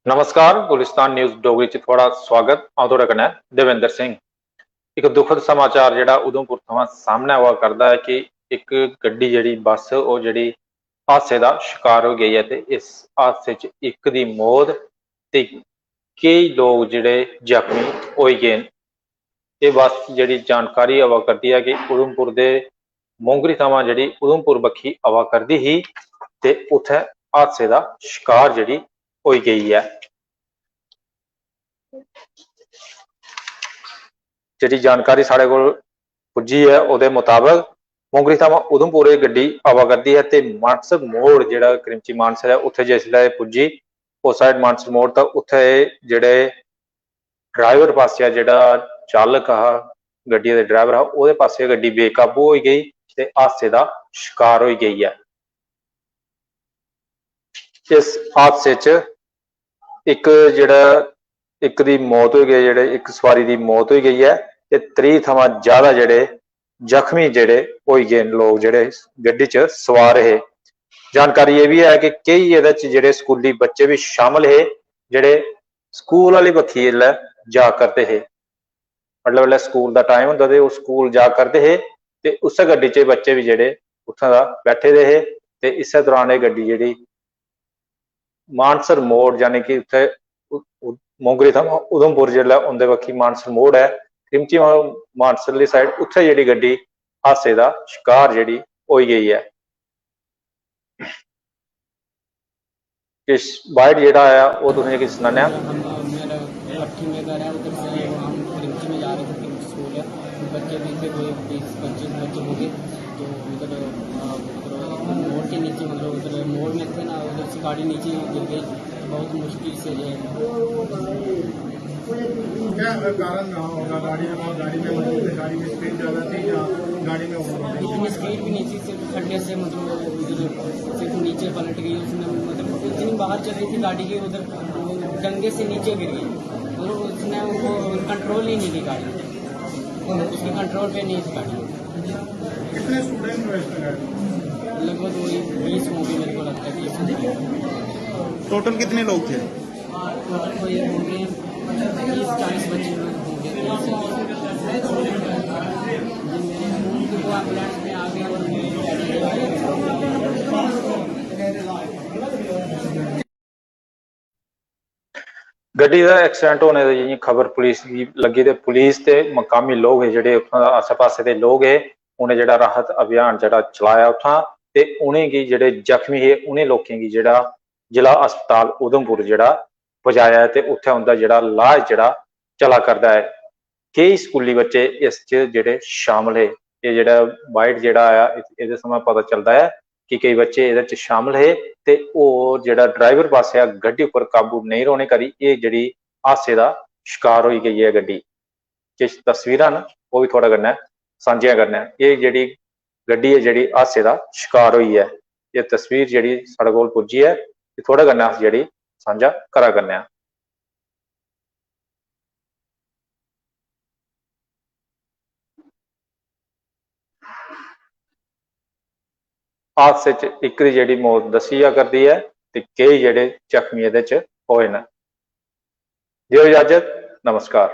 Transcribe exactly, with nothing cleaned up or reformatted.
नमस्कार, गुलिस्तान न्यूज़ डोगरी च थुआढ़ा स्वागत। अ'ऊं थुआढ़े कन्नै देवेंद्र सिंह। इक दुखद समाचार जेह्ड़ा उधमपुर थमां सामनै आवा करदा ऐ कि इक गड्डी जेह्ड़ी बस, ओह् जेह्ड़ी हादसे दा शकार होई गेई ऐ ते इस हादसे च इक दी मौत ते केई लोक जेह्ड़े जख्मी होई गे न। एह् बस जेह्ड़ी जानकारी आवा करदी ऐ कि उधमपुर दे मोंगरी थमां जेह्ड़ी उधमपुर बक्खी आवा करदी ही ते उत्थै हादसे दा शकार जेह्ड़ी होई गेई ऐ। जेह्ड़ी जानकारी साढ़े कोल पुज्जी ऐ, ओह्दे मताबक मोंगरी थमां उधमपुर एह् गड्डी आवा करदी ऐ ते मानसर मोड़, जेह्ड़ा क्रिमची मानसर ऐ, उत्थै जिसलै एह् पुज्जी, उस साइड मानसर मोड़, तां उत्थै एह् जेह्ड़े ड्राइवर पासेआ जेह्ड़ा चालक हा, गड्डी दे ड्राइवर हा, ओह्दे पासेआ गड्डी बेकाबू होई गेई ते हादसे दा शकार होई गेई ऐ। इस हादसे च इक जेह्ड़ा, इक दी मौत होई गेई, जेह्ड़े इक सुआरी दी मौत होई गेई ऐ ते त्रीह् थमां ज्यादा जेह्ड़े जख्मी जेह्ड़े होई गे न लोक, जेह्ड़े गड्डी च सुआर हे। जानकारी एह् बी ऐ कि केई एह्दे च जेह्ड़े स्कूली बच्चे बी शामल हे, जेह्ड़े स्कूल आह्ली बक्खी इसलै जा करदे हे। मतलब, इसलै स्कूल दा टाइम होंदा ते ओह् स्कूल जा करदे हे ते उस्सै गड्डी च एह् बच्चे बी जेह्ड़े उत्थां दा बैठे दे हे ते इस्सै दौरान एह् गड्डी जेह्ड़ी मानसर मोड़, यानी कि उत्थै उ-, उ-, मोंगरी थमां उधमपुर जिसलै औंदे बक्खी मानसर मोड़ ऐ, क्रिमची मा-, मानसर आह्ली साइड, उत्थै जेह्ड़ी गड्डी हादसे दा शकार जेह्ड़ी होई गेई ऐ। किश बाइट जेह्ड़ा आया, ओह् तुसें गी सनाने आं। हम, मेरा पट्टी में घर है, उधर से हम क्रिमची में जा रहे थे, क्रिमची स्कूल है, बच्चे भी थे कोई बीस पच्चीस बच्चे होंगे, तो उधर, अ, उधर मोड़ के नीचे, मतलब, उधर मोड़ में थे ना, उधर से गाड़ी नीचे गिर गई, बहुत मुश्किल से ये। क्या कारण रहा होगा गाड़ी में? गाड़ी में, मतलब, गाड़ी में स्पीड ज्यादा थी या गाड़ी में ओवरलोडिंग? गाड़ी में स्पीड भी नहीं थी, सिर्फ खड्डे से, मतलब, उधर सिर्फ नीचे पलट गई। उसमें, मतलब, इतनी बाहर चल रही थी गाड़ी की, उधर डंगे से नीचे गिर गई और उसने, वो कंट्रोल ही नहीं की गाड़ी, उसके कंट्रोल पे नहीं थी गाड़ी। कितने स्टूडेंट थे इसमें गाड़ी में? लगभग वही बीस होंगे, मेरे को लगता है, बीस होंगे। टोटल कितने लोग थे? टोटल कोई होंगे तीस चालीस बच्चे होंगे। वो एम्बुलेंस में आ गए और गड्डी दा एक्सीडेंट होने दी जि'यां खबर पुलिस गी लग्गी ते पुलिस ते मकामी लोक हे, जेह्ड़े उत्थूं दा आस्सै पास्सै दे लोक हे, उ'नें जेह्ड़ा राहत अभियान जेह्ड़ा चलाया उत्थां ते उ'नेंगी, जेह्ड़े जख्मी हे, उ'नें लोकें गी जेह्ड़ा जिला अस्पताल उधमपुर जेह्ड़ा पजाया ऐ ते उत्थै उं'दा जेह्ड़ा इलाज जेह्ड़ा चला करदा ऐ। केई स्कूली बच्चे इस च जेह्ड़े शामल हे। एह् जेह्ड़ा बाइट जेह्ड़ा आया, एह्दे थमां पता चलदा ऐ कि केई बच्चे एह्दे च शामल हे ते होर जेह्ड़ा ड्राइवर पासेआ गड्डी उप्पर काबू नेईं रौह्ने करी एह् जेह्ड़ी हादसे दा शकार होई गेई ऐ गड्डी। किश तस्वीरां न, ओह् बी थुआढ़े कन्नै सांझियां करने आं। एह् जेह्ड़ी गड्डी ऐ, जेह्ड़ी हादसे दा शकार होई ऐ, एह् तस्वीर जेह्ड़ी साढ़े कोल पुज्जी ऐ, एह् थुआढ़े कन्नै अस जेह्ड़ी सांझा करा करने आं। हादसे च इक दी जेह्ड़ी मौत दस्सी जा करदी ऐ ते केई जेह्ड़े जख्मी एह्दे च होए न। देओ इजाजत, नमस्कार।